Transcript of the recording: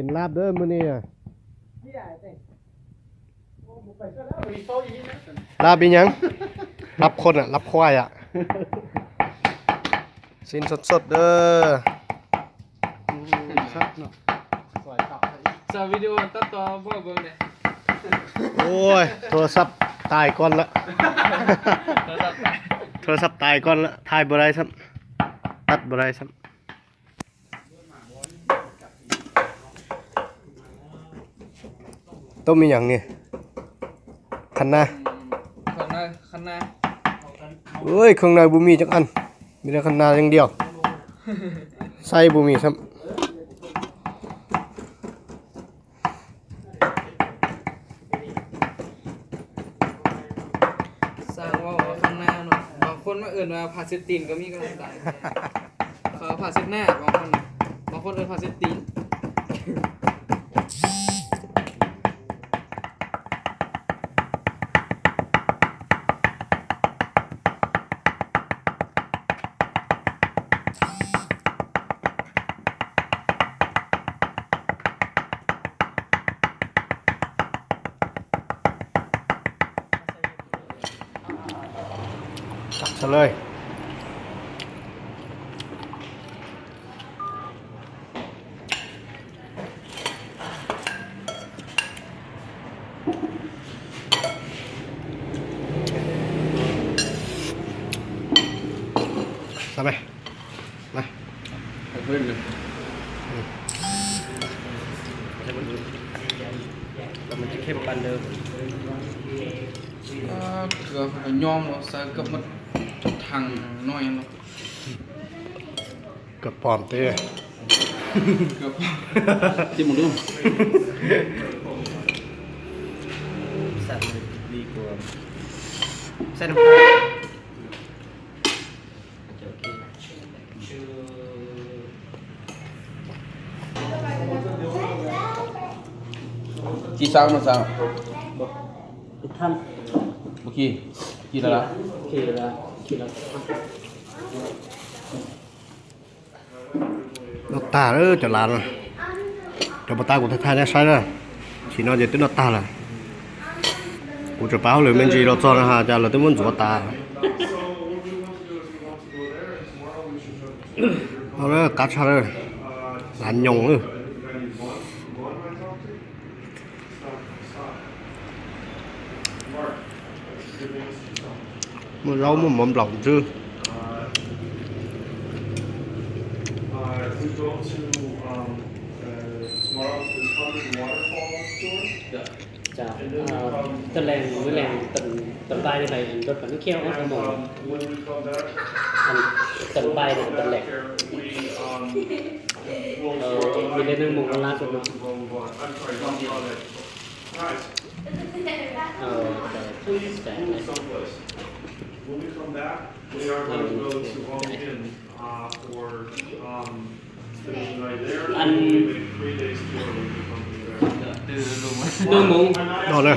กินลาบเด้อมื้อนี้อะ ลาบอีหยัง ลาบคนอะ ลาบควายอะ สิ้นสดๆเด้อ สดเนาะ สาววิดีโอตัดต่อพ่อเบิ่งเลย โอ้ย โทรศัพท์ตายก่อนละ โทรศัพท์ตาย โทรศัพท์ตายก่อนละ ถ่ายบ่ได้ซ้ำ ตัดบ่ได้ซ้ำ ต้มมีหยังนี่ คะน้า คะน้า คะน้า เอ้ย เครื่องในบ่มีจักอัน มีแต่คะน้าอย่างเดียว ไส้บ่มีซ้ำ สร้างว่าว่าข้างหน้าเนาะ บางคนมาเอิ้นว่าผ้าเช็ดตีนก็มีก็ได้ เขาผ้าเช็ดหน้า บางคน บางคนเอิ้นผ้าเช็ดตีน ตักซะเลย ตักไป มา ให้เพื่อนเลย อืม แล้วมันจะเข้มปันเดิม เกลือผมก็ย้อมแล้ว ใส่เกือบหมดทุกถังน้อยแล้ว เกือบปลอมเต้ เกือบปลอม จิ้มหมดด้วย ใส่มันดีกว่า ใส่น้ำตาล Ci sao no sao? Than. Ua ki, ki la la. Ki la, ki la. Noj tag lawm cov lav no. Cov puas tas kuv thaij thaij nej saib na. Tam sim no ces twb noj tag lawm. Kuv tseem pab hauj lwm me ntsis los txog no ha, cas lawv twb muab ntxuav tas. Qab tshaj lawm, lav nyoos lawm. Muaj zaub muaj mov nplaum ntswb. Tawm lees, lees tawm npai li ntawd, rau pem nws khiav ob tug moos. Tawm npai li tawm lees. Yog li neeg moos lab lab no. Ăn noj moos. Noj na.